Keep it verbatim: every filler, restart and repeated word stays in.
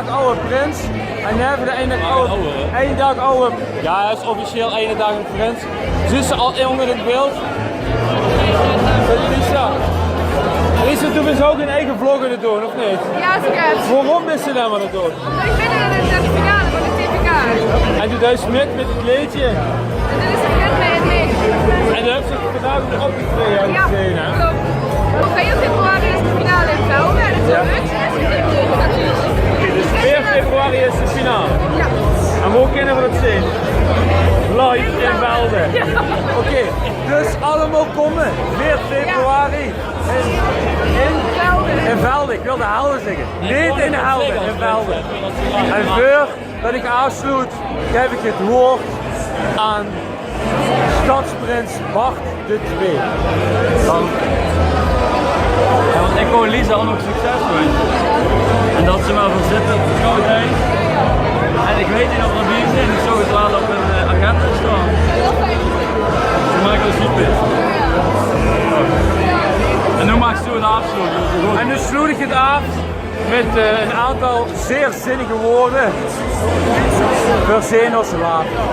Ouwe prins. En neve de eine ouwe, eine daag ouwe. Ja, hae is officieel eine daag ein prins. Zuus se al ónger in beeld? Lisa. Lisa, doe bis ouch ein eige vlog aan 't doon, of neet? Ja, zoe is 't. Waorom bis se det aan 't doon? Ómdet ich mit doon in de finale van de T V K. En doe deis mit mit 't leedje? En det is ein hit mit, mit. En doe höbs vandaag nog opgetraeje, höb ich gezeen, hè? Klop. Op veer februari is de finale in Velde. En det is leuk. Dus veer februari is de finale. Ja. En wo kinne v'r det zeen? Live in Velde. Ja. Oké, dus allemaol kómme. Veer februari in, in, in Velde. Ich wilde Helde zègke. Neet in Helde, in Velde. En veur det ich aafsloet, gaef ich 't waord aan stadsprins Bart de Twiede. Dan, ja, want ich wól Lisa ouch nog succes winse. En det ze mer veurzitter van Scout Hein. En ich weit neet of v'r d'rbie zeen. Ich zoog 't waal op ein, eh, agenda staon. Ze maak 't super. En noe maags doe 't aafsloete. En noe sloet ich 't aaf mit, eh, ein aantal zeer zinnige waorde. V'r zeen ós later.